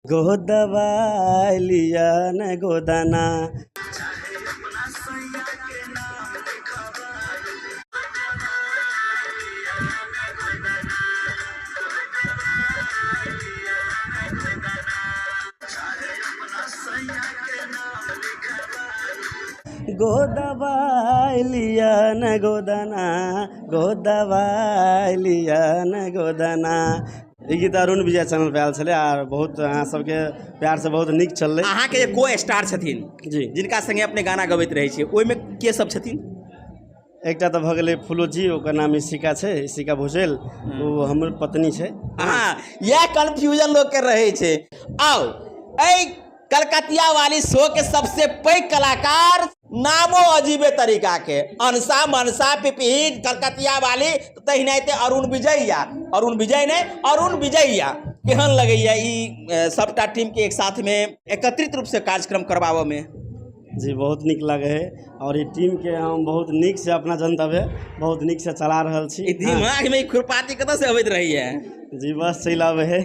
गोदवाइ लिअ ने गोदना। गोदवाइ लिअ ने गोदना, गोदवाइ लिअ ने गोदना। ई गीत अरुण विजय चैनल पर आयल छलै आर बहुत अहाँ सबके प्यारसँ बहुत नीक चललै। अहाँके जे को स्टार छथिन जी, जिनका संगे अपने गाना गबैत रहै छियै, ओहिमे के सब छथिन? एकटा तऽ भऽ गेलै फूलो जी, ओकर नाम इशिका छै, इशिका भुजेल, ओ हमर पत्नी छै। हँ, इएह कन्फ्यूजन लोकके रहै छै। आउ एहि कलकतिया वाली शो के सबसे पैघ कलाकार, नामो अजीबे तरीका के, अनसा मनसा पिपही कलकतिया वाली, तहिनाइते अरुण विजयया, अरुण विजय नहि अरुण विजयया। केहन लगैया ई सबटा टीम के एक साथ में एकत्रित रूप से कार्यक्रम करबाबऽ में? जी बहुत नीक लागै है और ई टीम के हम बहुत नीक से अपना जनतब है बहुत नीक से चला रहल छी। ई दिमाग में ई खुरपाती कतऽ से अबैत रहैया? जी बस चलि आबै है।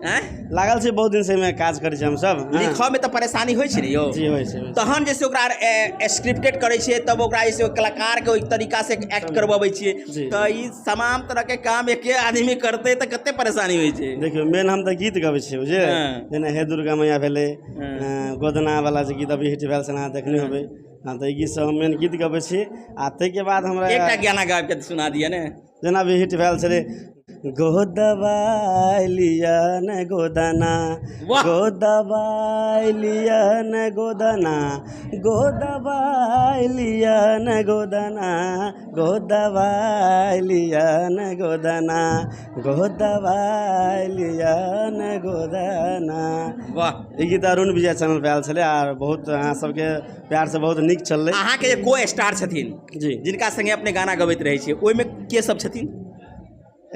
आँय? लागल छै बहुत दिन से एहिमे काज करै छी हमसब। हँ। लिखऽ में तऽ परेशानी होइ छै ने यौ? जी होइ छै, होइ छै। तहन जे छै ओकरा स्क्रिप्टेड करै छियै, तब ओकरा जे छै कलाकार के ओहि तरीका से एक्ट करबबै छियै, जी। तऽ ई तमाम तरह के काम एके आदमी करतै तऽ कते परेशानी होइ छै? देखियौ मेन हम तऽ गीत गबै छियै बुझलियै, जेना हे दुर्गा मैया भेलै, गोदना वाला जे गीत अभी हिट भेल से अहाँ देखने होबै। हँ, तऽ ई गीत सब हम मेन गीत गबै छी आ ताहिके बाद हमरा एकटा गाना गाबि के सुना दिअ ने। जेना अभी हिट भेल छलै गोदवाइ लिअ ने गोदना, वाह! गोदवाइ लिअ ने गोदना, गोदवाइ लिअ ने गोदना, गोदवाइ लिअ ने गोदना, गोदवाइ लिअ ने गोदना। वाह! ई गीत अरुण विजय चैनल पर आयल छलै आर बहुत अहाँ सबके प्यारसँ बहुत नीक चललै। अहाँके जे को स्टार छथिन जी, जिनका संगे अपने गाना गबैत रहै छियै, ओहिमे के सब छथिन?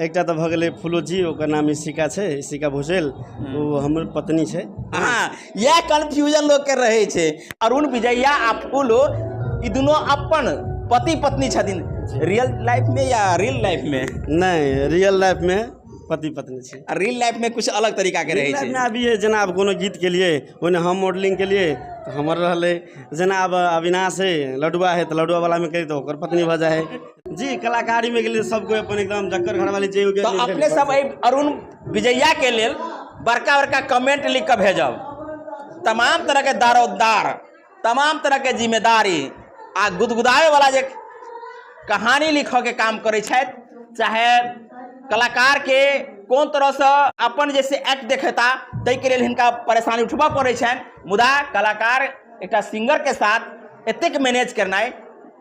एकटा तऽ भऽ गेलै फूलो जी, ओकर नाम इशिका छै, इशिका भुजेल, ओ हमर पत्नी छै। हँ, इएह कन्फ्यूजन लोकके रहै छै। अरुण विजया आ फूलो ई दुनू अपन पति पत्नी छथिन रियल लाइफ में या रील लाइफ में? नहि, रियल लाइफ में पति पत्नी छै। आ रील लाइफ में कुछ अलग तरीका के रहै रियल छै। लाइफ में अभी जेना आब कोनो गीत केलियै ओहिमे हम मॉडलिंग केलियै तऽ हमर रहलै, जेना आब अविनाश है लडुआ है तऽ लडुआ वाला में करी तऽ ओकर पत्नी भऽ जाइ है। जी कलाकारी में गेलियै सब कोइ अपन एकदम जकर घरवाली जे तऽ अपने सब एहि अरुण विजया के लेल बड़का बड़का कमेंट लिख कऽ भेजब। तमाम तरह के दारोदार, तमाम तरह के जिम्मेदारी आ गुदगुदावे वाला जे कहानी लिखऽ के काम करै छथि, चाहे कलाकार के कोन तरहसँ अपन जे से एक्ट देखेता ताहिके लेल हिनका परेशानी उठबऽ पड़ै छनि, मुदा कलाकार एकटा सिंगर के साथ एतेक मैनेज करनाइ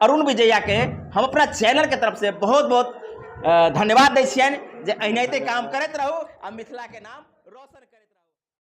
अरुण विजया के हम अपना चैनल के तरफ से बहुत बहुत धन्यवाद दै छियनि जे एनाहिते काम करैत रहू आ मिथिला के नाम।